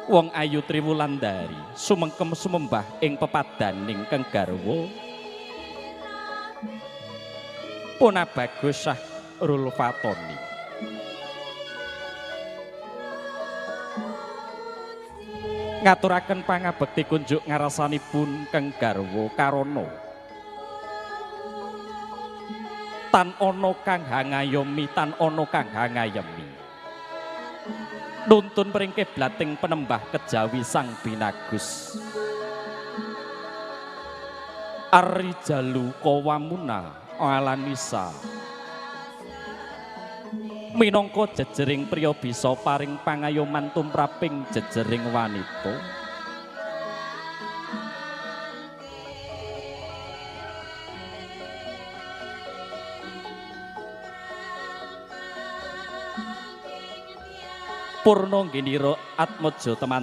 Wong ayu Triwulandari sumengkem sumembah ing pepadaning kang garwa Pona Bagus Syahrul Fatoni. Ngaturaken pangabekti kunjuk ngarasanipun kang garwa karana tan ana kang hangayomi, tan ana kang hangayemi. Nuntun pring kiblating penembah kejawi Sang Binagus. Arrijalu qawwamuna 'alan nisa. Minangka jejering priya bisa paring pangayoman tumraping jejering wanita. Purna Gendira Atmaja teman.